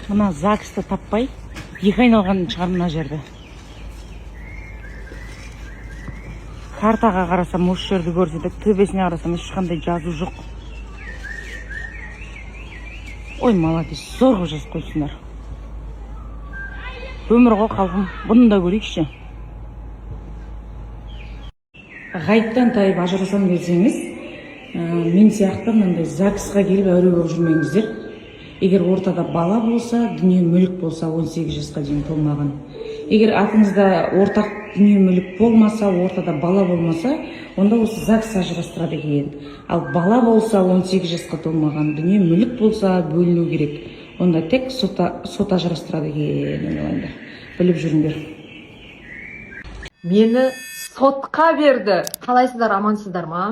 Мына ЗАГСты таппай екі айналған шығар мына жерді. Картаға қарасам, осы жерді көрсетеді, төбесіне қарасам, ешқандай жазу жоқ. Ой, молодец, зор қылып жазып қойыпсыңдар. Өмір ғой, халқым, бұны да көрейікші. Ғайыптан тайып ажырасам десеңіз, мен сияқты мынандай ЗАГСқа келіп әуре болып жүрмеңіздер. Егер ортада бала болса, дүние мүлік болса, 18 жасқа дейін толмаған, егер атыңызда ортақ дүние мүлік болмаса, ортада бала болмаса, онда осы ЗАГС ажырастырады екен. Ал бала болса, 18 жасқа толмаған, дүние мүлік болса, бөліну керек, онда тек сот ажырастырады екен. Айналайындар, біліп жүріңдер. Мені сотқа берді. Қалайсыздар, амансыздар ма?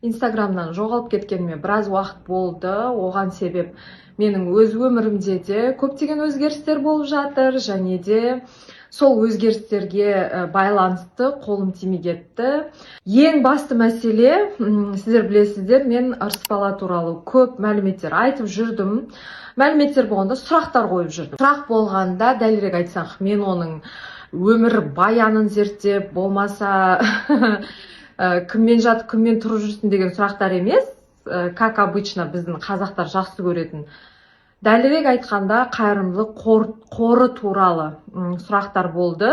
Инстаграмнан жоғалып кеткеніме біраз уақыт болды. Оған себеп менің өз өмірімде де көптеген өзгерістер болып жатыр және де сол өзгерістерге байланысты қолым тимей кетті. Ең басты мәселе, сіздер білесіздер, мен Ырысбала туралы көп мәліметтер айтып жүрдім. Мәліметтер болғанда, сұрақтар қойып жүрдім. Сұрақ болғанда, дәлірек айтсақ, мен оның өмір баянын зерттеп, болмаса кіммен жатып, кіммен тұрып жүрсің деген сұрақтар емес, как обычно біздің қазақтар жақсы көретін. Дәлірек айтқанда, қайырымдылық қоры туралы сұрақтар болды.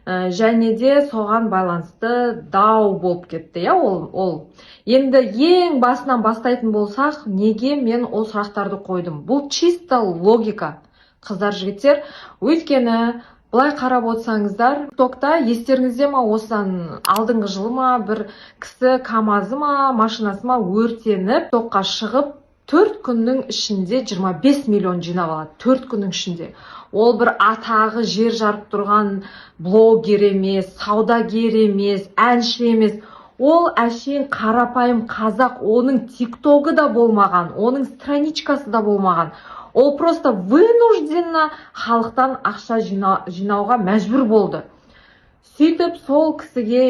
Және де соған байланысты дау болып кетті, иә. Ол енді ең басынан бастайтын болсақ, неге мен ол сұрақтарды қойдым? Бұл чисто логика, қыздар, жігіттер. Өйткені былай қарап отырсаңыздар, тиктокта, естеріңізде ма, осыдан алдыңғы жылы ма, бір кісі КамАЗы ма, машинасы ма өртеніп, тиктокқа шығып, 4 күннің ішінде 25 миллион жинап алады. 4 күннің ішінде. Ол бір атағы жер жарып тұрған блогер емес, саудагер емес, әнші емес, ол әшейін қарапайым қазақ. Оның тиктогы да болмаған, оның страничкасы да болмаған. Ол просто вынужденно халықтан ақша жинауға мәжбүр болды. Сөйтіп сол кісіге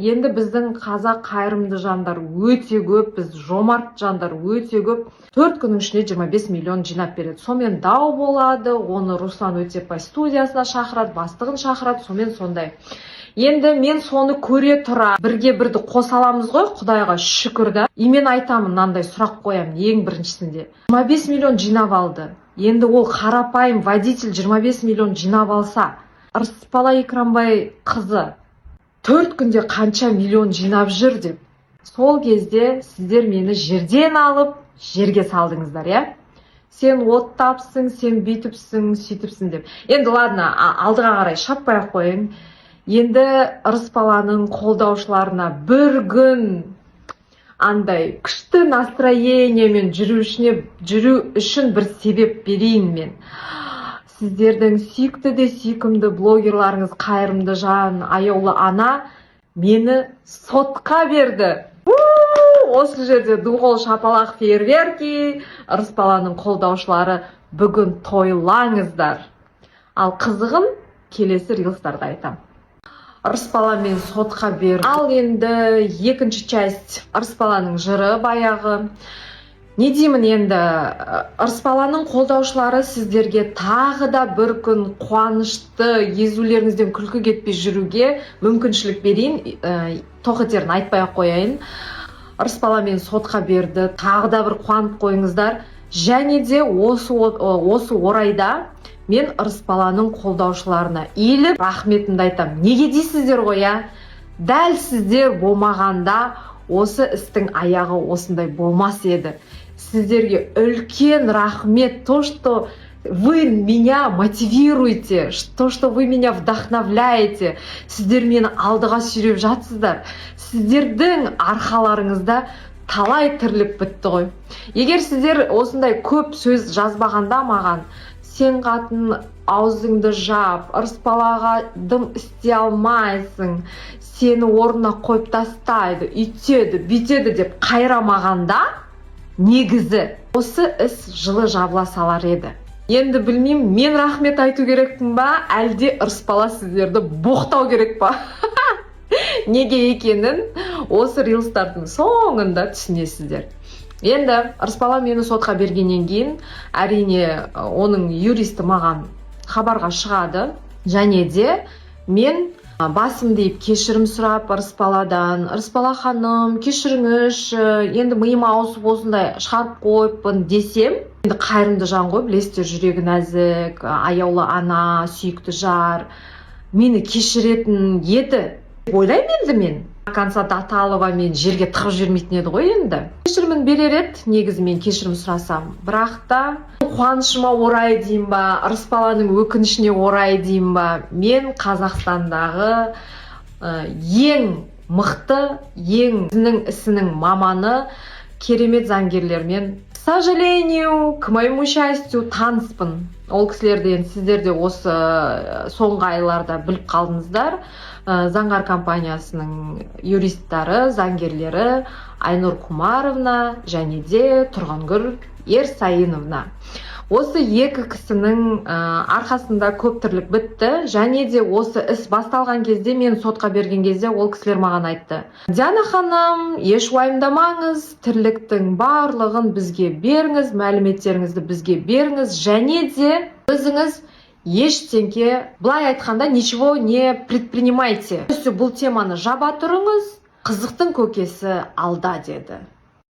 енді біздің қазақ қайырымды жандар өте көп, біз жомарт жандар өте көп, 4 күннің ішінде 25 миллион жинап береді. Сонымен дау болады, оны Руслан Өтепбай студиясына шақырады, бастығын шақырады. Сонымен сондай. Енді мен соны көре тұра, бірге бірді қоса аламыз ғой, құдайға шүкір да. И мен айтамын, мынандай сұрақ қоямын ең біріншісінде: 25 миллион жинап алды, енді ол қарапайым водитель 25 миллион жинап алса, Ырысбала Экранбай қызы 4 күнде қанша миллион жинап жүр деп. Сол кезде сіздер мені жерден алып, жерге салдыңыздар, иә, сен оттапсың, сен бүйтіпсің, сөйтіпсің деп. Енді ладно, алдыға қарай шаппай ақ қояйын. Енді Ырысбаланың қолдаушыларына бір күн андай күшті настроениемен жүру үшін бір себеп берейін мен. Сіздердің сүйікті де сүйкімді блогерларыңыз, қайырымды жан, аяулы ана мені сотқа берді. Осы жерде ду қол шапалақ, фейерверки! Ырысбаланың қолдаушылары, бүгін тойлаңыздар. Ал қызығын келесі рилстарда айтамын. Ырысбала мен сотқа берді. Ал енді екінші часть, Ырысбаланың жыры баяғы. Не деймін енді, Ырысбаланың қолдаушылары, сіздерге тағы да бір күн қуанышты езулеріңізден күлкі кетпей жүруге мүмкіншілік берейін. Тоқетерін айтпай ақ қояйын. Ырысбала мені сотқа берді, тағы да бір қуанып қойыңыздар. Және де осы орайда мен Ырысбаланың қолдаушыларына иіліп рахметімді айтамын. Неге дейсіздер ғой, иә? Дәл сіздер болмағанда, осы істің аяғы осындай болмас еді. Сіздерге үлкен рахмет, то, что вы меня мотивируете, то, что вы меня вдохновляете. Сіздер мені алдыға сүйреп жатсыздар. Сіздердің арқаларыңызда талай тірлік бітті ғой. Егер сіздер осындай көп сөз жазбағанда маған, сен қатын, аузыңды жап, Ырысбалаға дым істей алмайсың, сені орнына қойып тастайды, үйтеді, бүйтеді деп қайрамағанда, негізі осы іс жылы жабыла салар еді. Енді білмеймін, мен рахмет айту керекпін ба, әлде Ырысбала сіздерді боқтау керек па? Неге екенін осы рилстардың соңында түсінесіздер. Енді Ырысбала мені сотқа бергеннен кейін, әрине, оның юристі маған хабарға шығады және де мен басымды иіп, кешірім сұрап Ырысбаладан: «Ырысбала ханым, кешіріңізші, енді миым ауысып, осындай шығарып қойыппын», — десем, енді қайырымды жан ғой, білесіздер, жүрегі нәзік, аяулы ана, сүйікті жар, мені кешіретін еді деп ойлаймын. Енді мен до конца Даталова мен жерге тығып жібермейтін еді ғой. Енді кешірімін берер еді негізі мен кешірім сұрасам. Бірақ та қуанышыма орай деймін ба, Ырысбаланың өкінішіне орай деймін ба, мен Қазақстандағы ең мықты, ең өзінің ісінің маманы, керемет заңгерлермен, к сожалению, к моему счастью, таныспын. Ол кісілерді енді сіздер де осы соңғы айларда біліп қалдыңыздар. Заңғар компаниясының юристтары, заңгерлері Айнұр Кумаровна және де Тұрғангүл Ерсайыновна. Осы екі кісінің арқасында көп тірлік бітті. Және де осы іс басталған кезде, мен сотқа берген кезде, ол кісілер маған айтты: «Диана ханым, еш уайымдамаңыз, тірліктің барлығын бізге беріңіз, мәліметтеріңізді бізге беріңіз және де өзіңіз ештеңке, былай айтқанда, ничего не предпринимайте, бұл теманы жаба тұрыңыз, қызықтың көкесі алда», — деді.